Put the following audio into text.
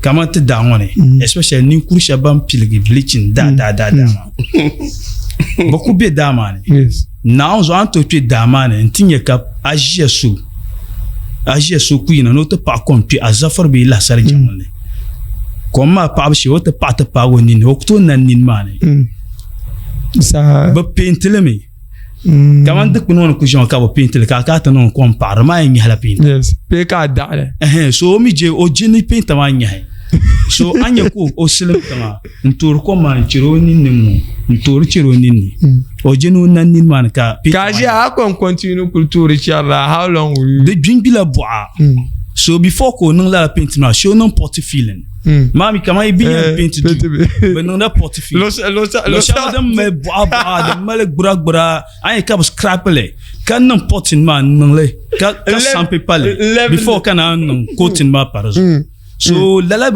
Kamani ti daa ŋɔ ni, especially ninkuri shɛba ban piligi bleaching daa daa daa daa maa, bɛ ku be daa maa ni. Naawuni zuɣu a ni tooi kpe daa maa ni nti nya ka a ʒiya so, a ʒiya so ku yina ni o ti paɣi kom kpe a zafiri bee lahisali jaŋli ni. Kom maa paɣibu shee o ti paɣi ti paagi o nini, o ku tooi nani nini maa ni. Bɛ peenti li mi. Kamani dikpuni ŋɔ ni ku ʒiya ŋɔ ka bɛ peenti li ka a kana ti niŋ kom paɣiri di maa yɛn nyɛhila peenta. Yes, bee ka a daɣili. Ɛhɛn, so o mi je o je ni peenta maa nyɛhi. So a nya ka o silim tiŋa n-toori kom maa n-chɛri o ninni ŋ-ŋɔ, n-toori chɛri o ninni. O je ni o nani nini maa ni ka peenta Ka a maa ʒiya nyɛhi. a kon continue kuli toori chɛrila, how long will you? Di gbingbila bɔɣa. So before ka o niŋ lala peenti maa, shee o niŋ potty filling. Maa mi kamani bi yɛn peenti duu bi niŋda potty filling. Luɣushɛli din mali bɔɣa bɔɣa din mali gbura gbura a ni ka bi scrap li ka niŋ potting maa n niŋli ka sandpaper li before ka naan niŋ coating maa pa di zuɣu. So lala.